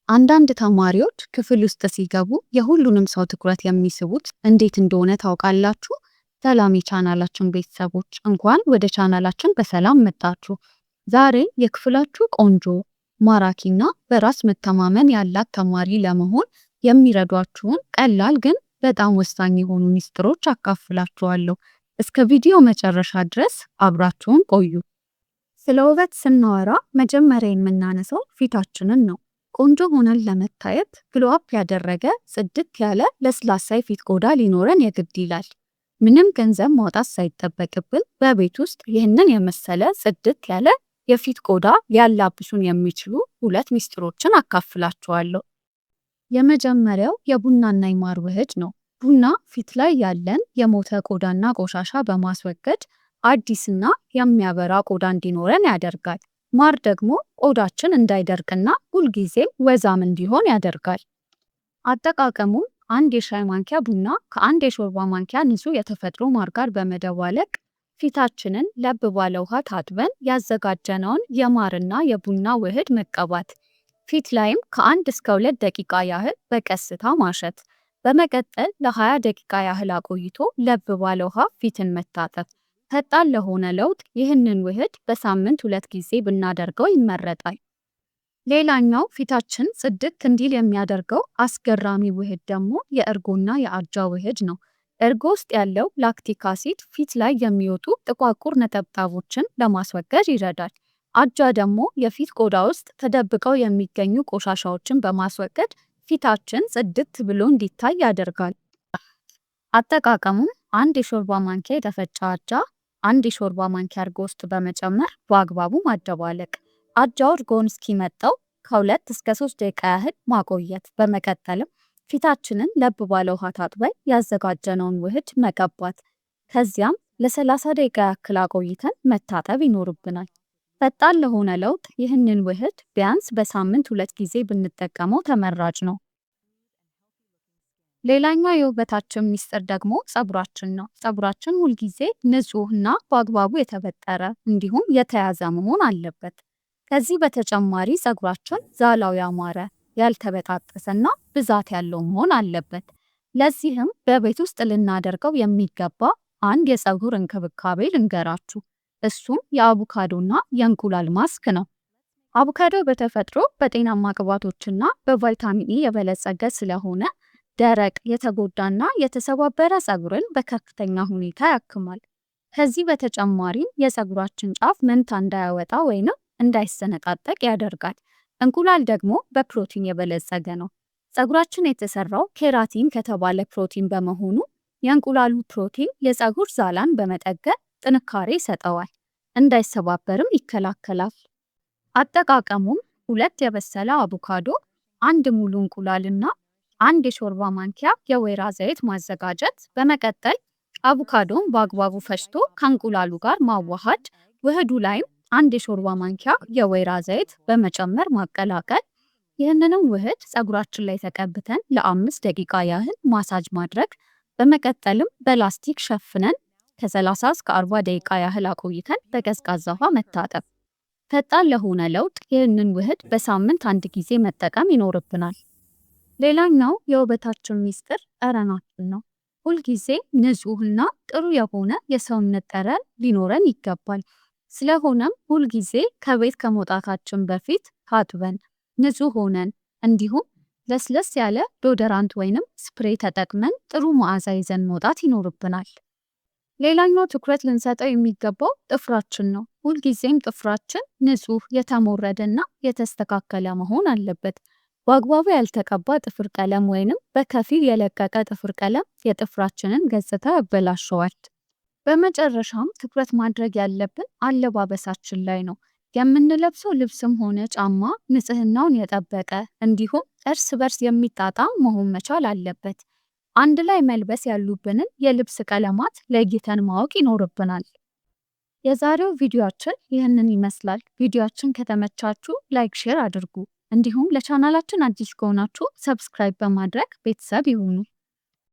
አንዳንድ ተማሪዎች ክፍል ውስጥ ሲገቡ የሁሉንም ሰው ትኩረት የሚስቡት እንዴት እንደሆነ ታውቃላችሁ? ሰላም የቻናላችን ቤተሰቦች፣ እንኳን ወደ ቻናላችን በሰላም መጣችሁ። ዛሬ የክፍላችሁ ቆንጆ፣ ማራኪና በራስ መተማመን ያላት ተማሪ ለመሆን የሚረዷችሁን ቀላል ግን በጣም ወሳኝ የሆኑ ሚስጥሮች አካፍላችኋለሁ። እስከ ቪዲዮ መጨረሻ ድረስ አብራችሁን ቆዩ። ስለ ውበት ስናወራ መጀመሪያ የምናነሳው ፊታችንን ነው። ቆንጆ ሆነን ለመታየት glow up ያደረገ፣ ጽድት ያለ፣ ለስላሳ የፊት ቆዳ ሊኖረን የግድ ይላል። ምንም ገንዘብ ማውጣት ሳይጠበቅብን በቤት ውስጥ ይህንን የመሰለ ጽድት ያለ የፊት ቆዳ ሊያላብሱን የሚችሉ ሁለት ሚስጥሮችን አካፍላችኋለሁ። የመጀመሪያው የቡናና የማር ውህድ ነው። ቡና ፊት ላይ ያለን የሞተ ቆዳና ቆሻሻ በማስወገድ አዲስና የሚያበራ ቆዳ እንዲኖረን ያደርጋል። ማር ደግሞ ቆዳችን እንዳይደርቅና ሁልጊዜም ወዛም እንዲሆን ያደርጋል። አጠቃቀሙም አንድ የሻይ ማንኪያ ቡና ከአንድ የሾርባ ማንኪያ ንጹህ የተፈጥሮ ማር ጋር በመደባለቅ ፊታችንን ለብ ባለ ውሃ ታጥበን ያዘጋጀነውን የማርና የቡና ውህድ መቀባት። ፊት ላይም ከ1 እስከ 2 ደቂቃ ያህል በቀስታ ማሸት። በመቀጠል ለ20 ደቂቃ ያህል አቆይቶ ለብ ባለ ውሃ ፊትን መታጠብ። ፈጣን ለሆነ ለውጥ ይህንን ውህድ በሳምንት ሁለት ጊዜ ብናደርገው ይመረጣል። ሌላኛው ፊታችን ጽድት እንዲል የሚያደርገው አስገራሚ ውህድ ደግሞ የእርጎና የአጃ ውህድ ነው። እርጎ ውስጥ ያለው lactic acid ፊት ላይ የሚወጡ ጥቋቁር ነጠብጣቦችን ለማስወገድ ይረዳል። አጃ ደግሞ የፊት ቆዳ ውስጥ ተደብቀው የሚገኙ ቆሻሻዎችን በማስወገድ ፊታችን ጽድት ብሎ እንዲታይ ያደርጋል። አጠቃቀሙም አንድ የሾርባ ማንኪያ የተፈጨ አጃ አንድ የሾርባ ማንኪያ እርጎ ውስጥ በመጨመር በአግባቡ ማደባለቅ። አጃው እርጎውን እስኪመጠው ከ2 እስከ 3 ደቂቃ ያህል ማቆየት። በመቀጠልም ፊታችንን ለብ ባለ ውሃ ታጥበን ያዘጋጀነውን ውህድ መቀባት። ከዚያም ለ30 ደቂቃ ያክል አቆይተን መታጠብ ይኖርብናል። ፈጣን ለሆነ ለውጥ ይህንን ውህድ ቢያንስ በሳምንት ሁለት ጊዜ ብንጠቀመው ተመራጭ ነው። ሌላኛው የውበታችን ሚስጥር ደግሞ ፀጉራችን ነው። ፀጉራችን ሁልጊዜ ንጹህና በአግባቡ የተበጠረ እንዲሁም የተያዘ መሆን አለበት። ከዚህ በተጨማሪ ፀጉራችን ዛላው ያማረ፣ ያልተበጣጠሰና ብዛት ያለው መሆን አለበት። ለዚህም በቤት ውስጥ ልናደርገው የሚገባ አንድ የፀጉር እንክብካቤ ልንገራችሁ። እሱም የአቮካዶና የእንቁላል ማስክ ነው። አቮካዶ በተፈጥሮ በጤናማ ቅባቶችና በቫይታሚን ኢ የበለጸገ ስለሆነ ደረቅ፣ የተጎዳና የተሰባበረ ፀጉርን በከፍተኛ ሁኔታ ያክማል። ከዚህ በተጨማሪም የፀጉራችን ጫፍ መንታ እንዳያወጣ ወይንም እንዳይሰነጣጠቅ ያደርጋል። እንቁላል ደግሞ በፕሮቲን የበለጸገ ነው። ፀጉራችን የተሰራው keratin ከተባለ ፕሮቲን በመሆኑ የእንቁላሉ ፕሮቲን የፀጉር ዛላን በመጠገን ጥንካሬ ይሰጠዋል፣ እንዳይሰባበርም ይከላከላል። አጠቃቀሙም ሁለት የበሰለ አቮካዶ፣ አንድ ሙሉ እንቁላልና አንድ የሾርባ ማንኪያ የወይራ ዘይት ማዘጋጀት። በመቀጠል አቮካዶን በአግባቡ ፈጭቶ ከእንቁላሉ ጋር ማዋሃድ፣ ውህዱ ላይም አንድ የሾርባ ማንኪያ የወይራ ዘይት በመጨመር ማቀላቀል። ይህንንም ውህድ ፀጉራችን ላይ ተቀብተን ለ5 ደቂቃ ያህል ማሳጅ ማድረግ። በመቀጠልም በላስቲክ ሸፍነን ከ30 እስከ 40 ደቂቃ ያህል አቆይተን በቀዝቃዛ ውሃ መታጠብ። ፈጣን ለሆነ ለውጥ ይህንን ውህድ በሳምንት አንድ ጊዜ መጠቀም ይኖርብናል። ሌላኛው የውበታችን ሚስጥር ጠረናችን ነው። ሁልጊዜ ንጹህና ጥሩ የሆነ የሰውነት ጠረን ሊኖረን ይገባል። ስለሆነም ሁልጊዜ ከቤት ከመውጣታችን በፊት ታጥበን፣ ንጹህ ሆነን እንዲሁም ለስለስ ያለ deodorant ወይንም spray ተጠቅመን ጥሩ መዓዛ ይዘን መውጣት ይኖርብናል። ሌላኛው ትኩረት ልንሰጠው የሚገባው ጥፍራችን ነው። ሁልጊዜም ጥፍራችን ንጹህ፣ የተሞረደና የተስተካከለ መሆን አለበት። በአግባቡ ያልተቀባ ጥፍር ቀለም ወይንም በከፊል የለቀቀ ጥፍር ቀለም የጥፍራችንን ገጽታ ያበላሸዋል። በመጨረሻም ትኩረት ማድረግ ያለብን አለባበሳችን ላይ ነው። የምንለብሰው ልብስም ሆነ ጫማ ንጽህናውን የጠበቀ እንዲሁም እርስ በርስ የሚጣጣም መሆን መቻል አለበት። አንድ ላይ መልበስ ያሉብንን የልብስ ቀለማት ለይተን ማወቅ ይኖርብናል። የዛሬው ቪዲዮአችን ይህንን ይመስላል። ቪዲዮአችን ከተመቻችሁ like፣ share አድርጉ። እንዲሁም ለቻናላችን አዲስ ከሆናችሁ subscribe በማድረግ ቤተሰብ ይሁኑ።